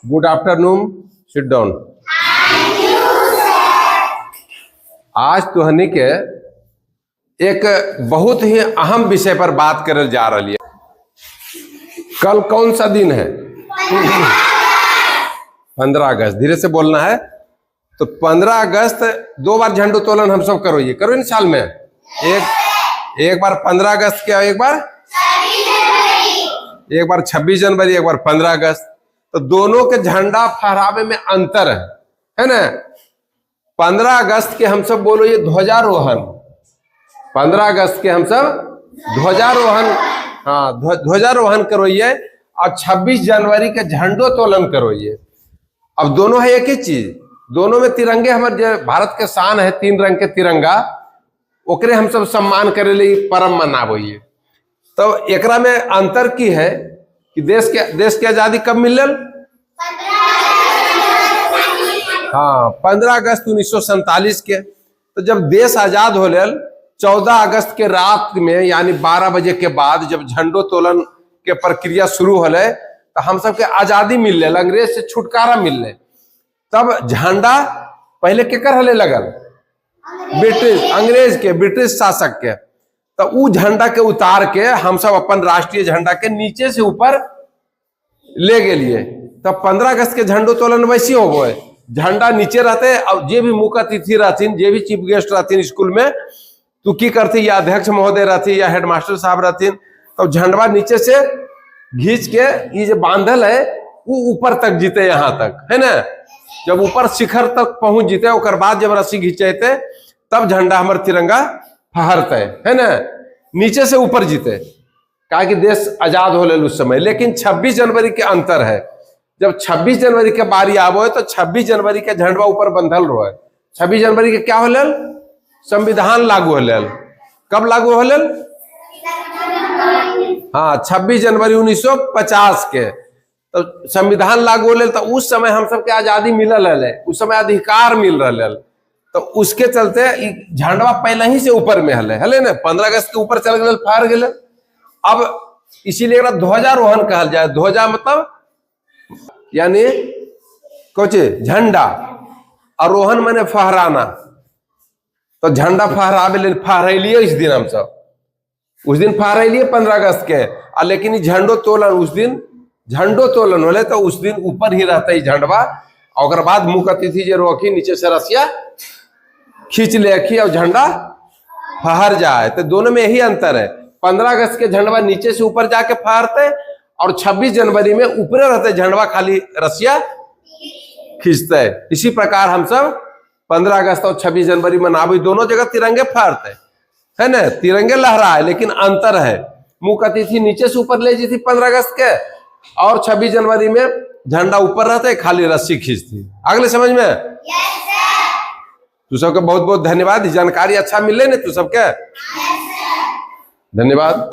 Good afternoon, sit down. आज तुहनी के एक बहुत ही अहम विषय पर बात करल जा रही है। कल कौन सा दिन है? 15 अगस्त। धीरे से बोलना है। तो 15 अगस्त दो बार झंडोत्तोलन हम सब करो, ये करो इन साल में एक एक बार 15 अगस्त के, एक बार 26 जनवरी, एक बार 15 अगस्त। तो दोनों के झंडा फहरावे में अंतर है ना? 15 अगस्त के हम सब बोलो ये ध्वजारोहण। 15 अगस्त के हम सब ध्वजारोहण, हाँ, ध्वजारोहण करो ये, और 26 जनवरी के झंडोत्तोलन करो ये। अब दोनों है एक ही चीज, दोनों में तिरंगे हमारे जो भारत के शान है, तीन रंग के तिरंगा, ओकरे हम सब सम्मान करे ले पर्व मनाबो ये। तो एकरा में अंतर की है कि देश के आजादी कब मिलल? हाँ, 15 अगस्त 1947 के। तो जब देश आजाद हो लेल 14 अगस्त के रात में, यानी 12 बजे के बाद जब झंडोत्तोलन के प्रक्रिया शुरू होले, तो हम सबके आजादी मिल, अंग्रेज से छुटकारा मिल। तब झंडा पहले केकर हले लगल? ब्रिटिश, अंग्रेज के, ब्रिटिश शासक के। तो उ झंडा के उतार के हम सब अपन राष्ट्रीय झंडा के नीचे से ऊपर ले गेलिए। तब 15 अगस्त के झंडोत्तोलन वैसे होबो है, झंडा नीचे रहते और जे भी मुख्य अतिथि रहथिन, जे भी चीफ गेस्ट रहथिन स्कूल में, तो की करती, या अध्यक्ष महोदय रहती या हेडमास्टर साहब रहथिन, तो झंडवा नीचे से घींच के ये जो बांधल है वो ऊपर तक जीते, यहाँ तक, है ना? जब ऊपर शिखर तक पहुंच जीते, ओकर बाद जब रस्सी घिंचते, तब झंडा हमर तिरंगा फहरते, है ना? नीचे से ऊपर जीते, काहे कि देश आजाद हो उस समय। लेकिन 26 जनवरी के अंतर है। जब 26 जनवरी के बारी आबो है, तो 26 जनवरी के झंडवा ऊपर बंधल रहे। 26 जनवरी के क्या होल? संविधान लागू होल। कब लागू होल? हाँ, 26 जनवरी 1950 के तो संविधान लागू होल। तो उस समय हम सबके आजादी मिलल है, उस समय अधिकार मिल रहा है, तो उसके चलते ई झंडवा पहले ही से ऊपर में हले हले ना। 15 अगस्त के ऊपर चल गए, फहर गए। अब इसीलिए एकरा ध्वजारोहण कहल जाए। ध्वजा मतलब यानी कौचे? झंडा। और रोहन माने फहराना। तो झंडा फहरावे ले फहरैलिए इस दिन, हम सब उस दिन फहरैलिए 15 अगस्त के। आ लेकिन ई झंडोत्तोलन, उस दिन झंडोत्तोलन होले, तो उस दिन ऊपर ही रहता है झंडवा और ओकर बाद मुख्य अतिथि जे रोकी, नीचे से रसिया खींच ले और झंडा फहर जाए। तो दोनों में यही अंतर है। 15 अगस्त के झंडवा नीचे से ऊपर जाके फहरते और 26 जनवरी में ऊपरे रहते झंडवा, खाली रसिया खींचते। इसी प्रकार हम सब 15 अगस्त और 26 जनवरी मनाबी, दोनों जगह तिरंगे फहरते है ना, तिरंगे लहराए, लेकिन अंतर है। मुख्य अतिथि नीचे से ऊपर ले जी 15 अगस्त के और 26 जनवरी में झंडा ऊपर रहते, खाली रस्सी खींचती। अगले समझ में? तू सबके बहुत बहुत धन्यवाद। जानकारी अच्छा मिले ना तू सबके? धन्यवाद।